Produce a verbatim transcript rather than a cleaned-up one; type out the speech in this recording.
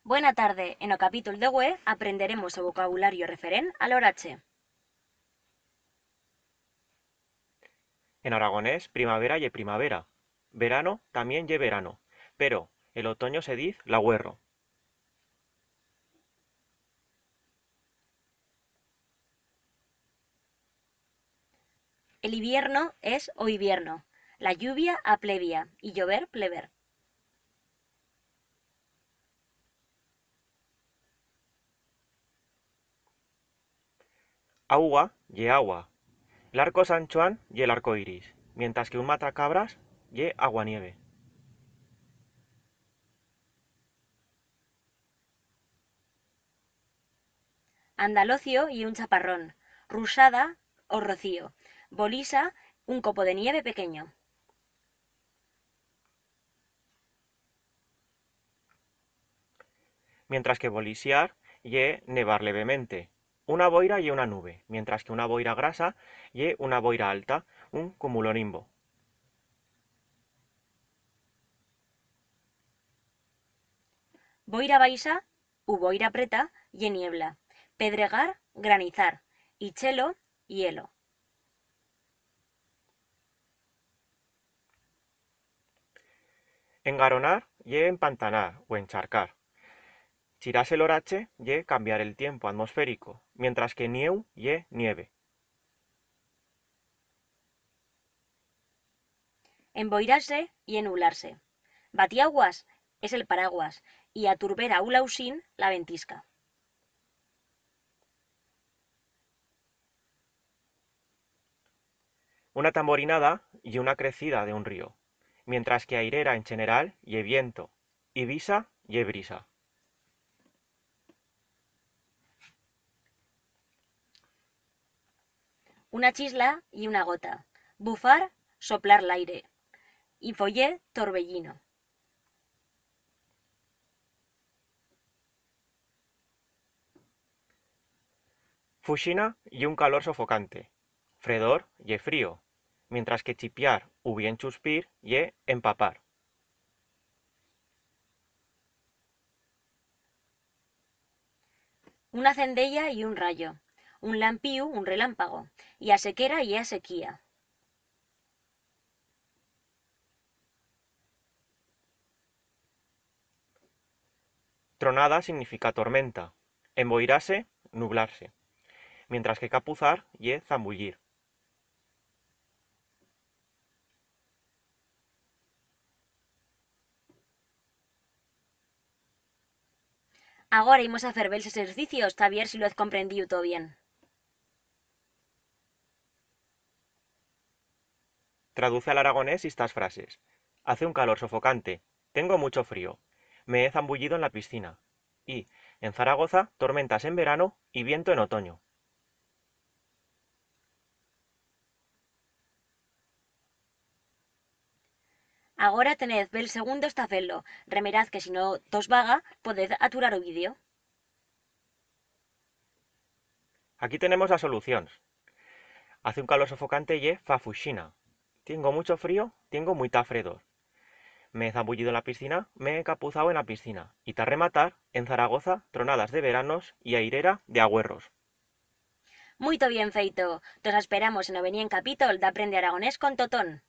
Buena tarde. En o capítol de hue aprenderemos o vocabulario referent a l'orache. En aragonés, primavera ye primavera. Verano tamién ye verano, pero el otoño se diz l'agüerro. El hibierno es o hibierno. La lluvia aplevia y llover plever. Augua ye agua. L'arco San Chuan ye l'arco iris, mientras que un matracabras ye aguanieve. Andalocio ye un chaparrón, ruixada o rocío, bolisa, un copo de nieve pequenyo. Mientras que bolisiar ye nevar levemente. Una boira ye una nube, mientras que una boira grasa ye una boira alta, un cumulonimbo. Boira baixa u boira preta ye niebla, pedregar, granizar, y chelo, hielo. Engaronar ye empantanar u encharcar. Chirar-se l'orache ye cambiar el tiempo atmosferico, mientras que nieu ye nieve. Emboirar-se ye nublar-se. Batiaguas es el paraguas y a turbera u lauxín la ventisca. Una tamborinada ye una crecida de un río, mientras que airera en cheneral ye viento y bisa ye brisa. Una chisla ye una gota. Bufar, soplar l'aire. Y foller, torbellino. Fuixina ye un calor sofocante, fredor ye frío, mientras que chipiar u bien chuspir ye empapar. Una cendella ye un rayo, un lampiu, un relámpago, y a sequera ye a sequía. Tronada significa tormenta, emboirar-se, nublar-se, mientras que capuzar ye zambullir. Agora imos a fer bels exercicios ta vier si lo hez comprendiu tot bien. Traduce a l'aragonés istas frases. Hace un calor sofocante. Tengo mucho frío. Me he zambullido en la piscina. Y, en Zaragoza, tormentas en verano y viento en otoño. Agora tenez bels segundos ta fer-lo. Remeraz que si no tos vaga, podez aturar o vídeo. Aquí tenemos las solucions. Hace un calor sofocante ye fa fuixina. Tiengo mucho frío, tiengo muita fredor. Me he zambullido en la piscina, me he capuzau en la piscina. Y ta rematar, en Zaragoza, tronadas de veranos y airera de agüerros. Muito bien feito! Tos asperamos en o venient capítol d'Aprende Aragonés con Totón.